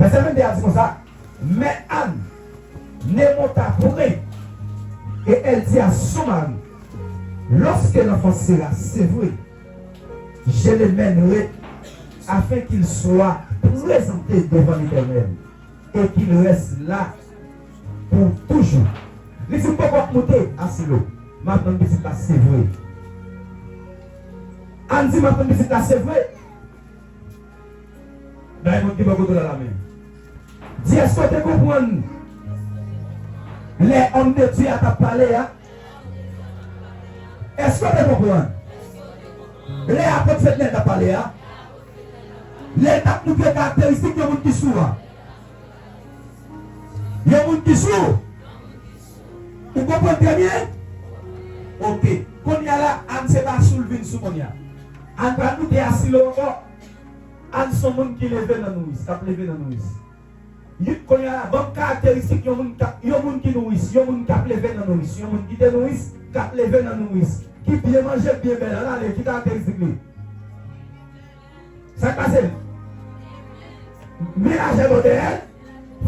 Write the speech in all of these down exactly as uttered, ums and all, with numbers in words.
Vèsè vennde a di konsa, mais Anne ne monta point, et elle dit à son mari, lorsque l'enfant sera sevré, je le mènerai afin qu'il soit présenté devant l'Éternel et qu'il reste là pour toujours. Li di, m poko ap moute a Silo. M ap tann pitit la sevre. Ann di, m ap tann pitit la sevre. Bay moun ki bò kote w la lamen. Di, èske w te konprann lè òm de Dye a t ap pale a? Èske w te konprann? Lè apot Fednèl t ap pale a, lè l t ap montre karakteristik yon moun ki sou a. Yon moun ki sou. Ou konprann trè byen? Oke. Kounye a la, Ann se pa sou l vin sou kounye a. Ann pral moute a Silo ankò. Ann se yon moun ki leve nan nouris, k ap leve nan nouris. Kounye a la, ban m karakteristik yon moun k ap, yon moun ki nouris, yon moun k ap leve nan nouris, yon moun ki te nouris, k ap leve nan nouris, ki byen manje, byen bèl. Ann ale, ki karakteristik li? Sa k pase? Menaj bò dèyè l,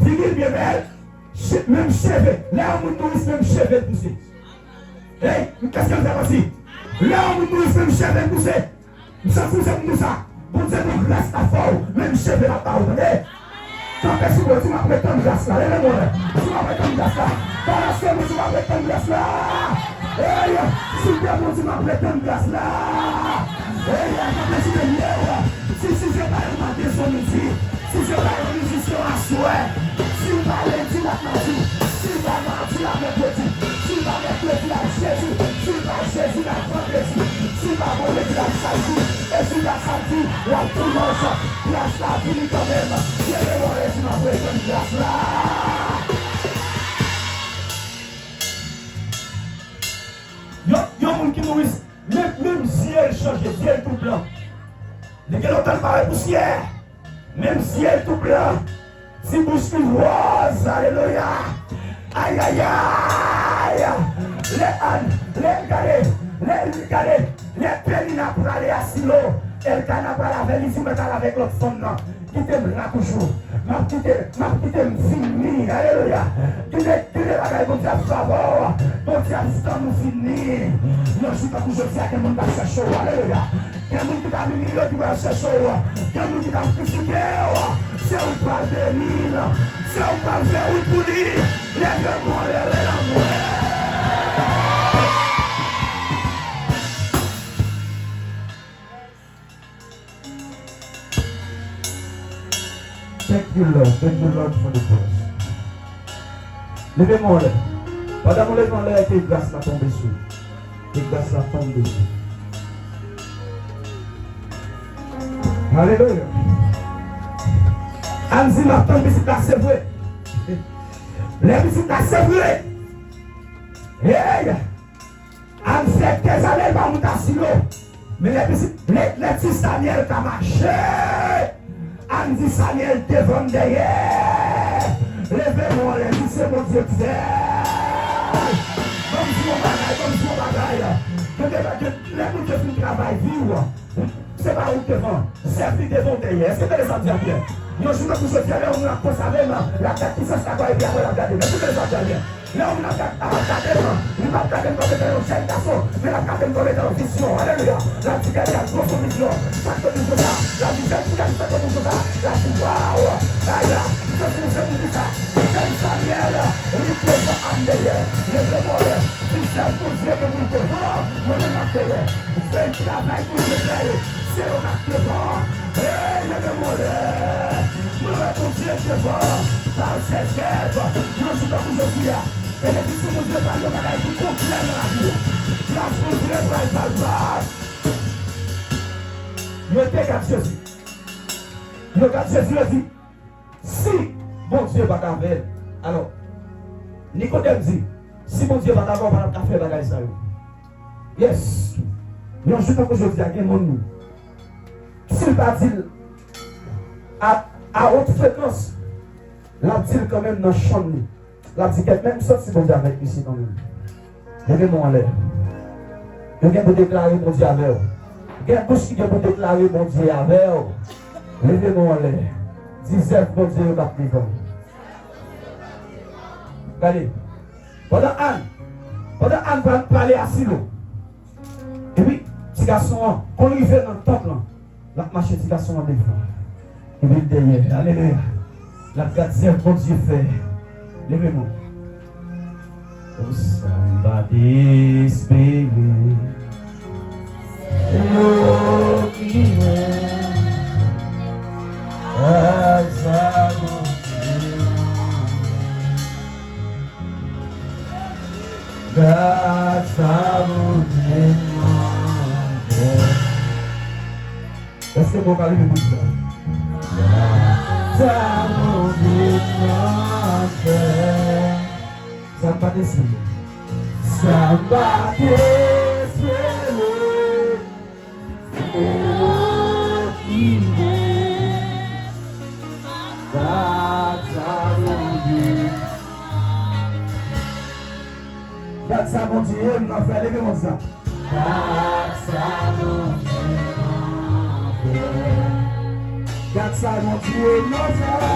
figi l byen bèl, menm cheve. Lè yon moun nouris, menm cheve l pouse. Hey, kèske m fè manti? Lè yon moun nouris, menm cheve l pouse. M santi se pou sa. Bondye nan gras la fè w, menm cheve l ap ba ou, tande. Kanpe sou mwen, di, m ap ret tann gras la. Leve men w anlè. Di, m ap ret tann gras la. Balanse men, di, m ap ret tann gras la. Hey, si w te bon, di, m ap ret tann gras la. Hey, kanpe sou men w. Si, si se pa yon maten, se midi. Si se pa yon midi, se aswè. Si w pa lendi, l ap madi. Si w pa madi, l ap mèkredi. Si w pa mèkredi, l ap jedi. Si w pa jedi, l ap vandredi. Si w pa vandredi, l ap samdi. E si w pa samdi, l ap dimanch. Gras la vini kanmenm. Leve men w anlè, di, m ap ret tann gras la. Yon, yon moun ki nouris, menm, menm zye l chanje, zye l tou blan. Li gen lontan l pa wè pousyè. Menm zye l tou blan. Ti bouch li wòz, alelouya. Ayayay. Lè Ann, lè, gade, lè, gade, lè Penina prale a Silo, Èlkana prale avè l, li di, mèt al avèk lòt fanm nan. Kite m la toujou. M ap kite, m ap kite m fini. Alelouya. Kite, kite bagay Bondye ap fè avè w. Bondye ap tann ou fini. Yon jou tankou jodi a, gen moun k ap chèche w. Alelouya. Gen moun ki t ap imilye w, ki pral chèche w. Gen moun ki t ap kritike w. Se ou k pral beni l. Se ou k pral fè wout pou li. Leve men w, leve nan mwen. Thank you, Lord. Thank you, Lord, for the grace. Leve men w anlè. Pandan nou leve anlè, ke gras la tonbe sou ou. Ke gras la tonbe sou ou. Alelouya. Ann di, m ap tann pitit la sevre. Lè pitit la sevre. Hey! Ann fè dèzane l pa moute a Silo. Men lè pitit, lè, lè ti Samyèl ka mache, Ann di Samyèl devan m dèyè. Leve men w anlè, di se Bondye k fè. Ban m di w yon bagay, ban m di w yon bagay. Gen de, gen, lè Bondye fin travay vi w, se pa ou k devan, sèvi devan w dèyè. Èske w tande sa m di a byen? Yon jou tankou jodi a, lè yon moun ap panse avè m, l ap gad kisas la kwa epi apre l ap gade m. Èske w tande sa m di a byen? Lè yon moun ap gad, ap gade m, li p ap gade m kòm etan yon jèn gason, men l ap gade m kòm etan yon vizyon. Alelouya! L ap di, gade, gade, gwo son vizyon. Sa k te di konsa? L ap di, jèn fi a ki te di konsa? L ap di, waw! Aya! Se pou, se pou ki sa? Jèn Samyèl, li devan Ann dèyè. Leve men w anlè. Si sèl Bondye ke pou l devan, mwen menm m ap dèyè. Fè travay Bondye fè yo. Se yo k ap devan. Hey, leve men w anlè. Mwen wè Bondye devan. Par ses œuvres. Yon jou tankou jodi a. Benediksyon Bondye pral yon bagay ki konplè nan lavi w. Gras Bondye pral palpab. Yo te gad Jezi. Yo gad Jezi, yo di, si Bondye pa t avè l. Alò, Nikodèm di, si Bondye pa t avè w, w pa t ap ka fè bagay sa yo. Yes. Yon jou tankou jodi a, gen moun, si l pa di l a, a wot frekans, l ap di l kanmenm nan chanm li. L ap di, kèt, men m santi Bondye avèk misye kanmenm. Leve men w anlè. Yo gen pou deklare Bondye avè w. Gen bouch ki gen pou deklare Bondye avè w. Leve men w anlè. Di zèv Bondye yo k ap devan w. Gade. Pandan Ann, pandan Ann pral pale a Silo, epi ti gason an, kon l rive nan tanp lan, l ap mache ti gason an devan. Epi l dèyè. Alelouya. L ap gad zèv Bondye fè. Leve men w. Ou sa m pa t espere. Yo ki wè. Gad sa Bondye mande. Gad sa Bondye mande. Èske mwen ka leve pou sa? Sa Bondye fè. Sa m pa t espere. Sa m pa t espere. Se ou ki mwen. Gad sa Bondye. Gad sa Bondye m nan fè, leve men sa. Gad sa Bondye nan fè. Gad sa Bondye nan fè.